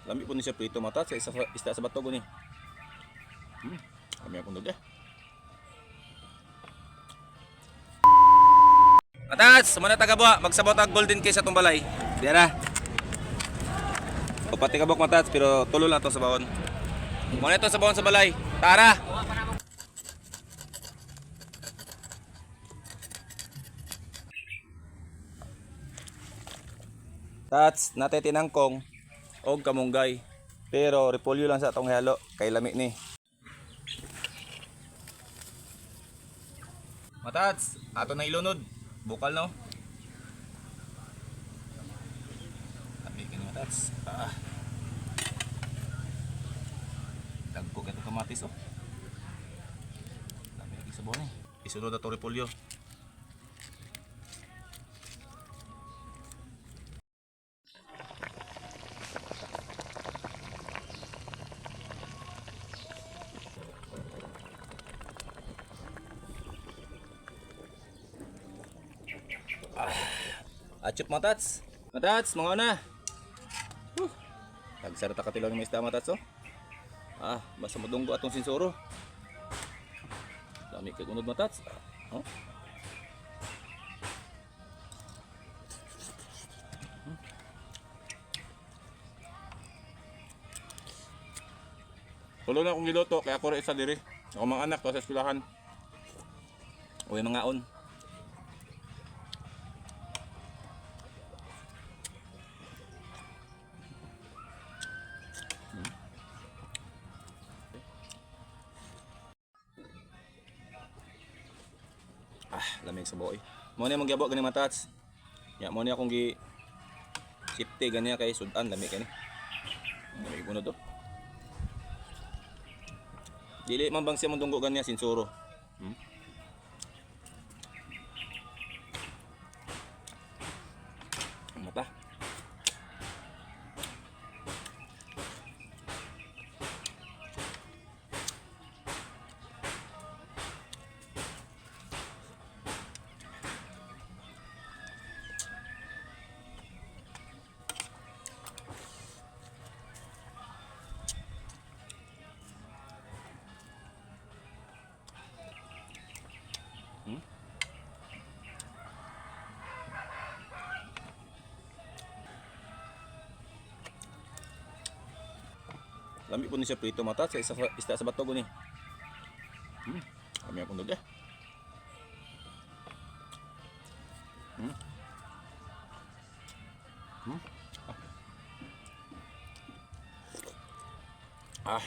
Lami po ni siya prito, mata sa isa, isda sa bato ni. Kami akong eh. Matats, muna taga buwa, magsabot ang golden case sa balay. Diara. O pati kabok, matats, pero tulo lang to sa bawon. Muna ito sa bawon sa balay. Tara. Tats, natay tinangkong og kamunggay. Pero repolyo lang sa atong halo kay lami ni. Matats, ato na ilunod. Bukal, no? Lami kini, matats. Ah. Dagko kay kamatis, oh. Lami lagi sa buwan eh. Isunod ato repolyo. Achop, matats. Matats, mga una. Huh. Tagsarata ka tilang may isda, matats, oh. Ah, basta madunggo atong sinsoro. Dami kay unod, matats. Oh. Tulo na akong giluto kay ako ra isa diri. Ako mga anak to sa eskwelahan. Uy, mga on. Ah, lamig sa buoy. Mo ni mong giyabo gani, matats. Ya, mo ni akong gi safety ganiya kay sudan lami kani. Lamig ko na to. Dili man bang siya mong dunggo ganiya sinsuro. Ang mata. Lami po ni siya prito, mata sa isa, isda sa bato ni. Kami akong dog eh. Ah. Ah.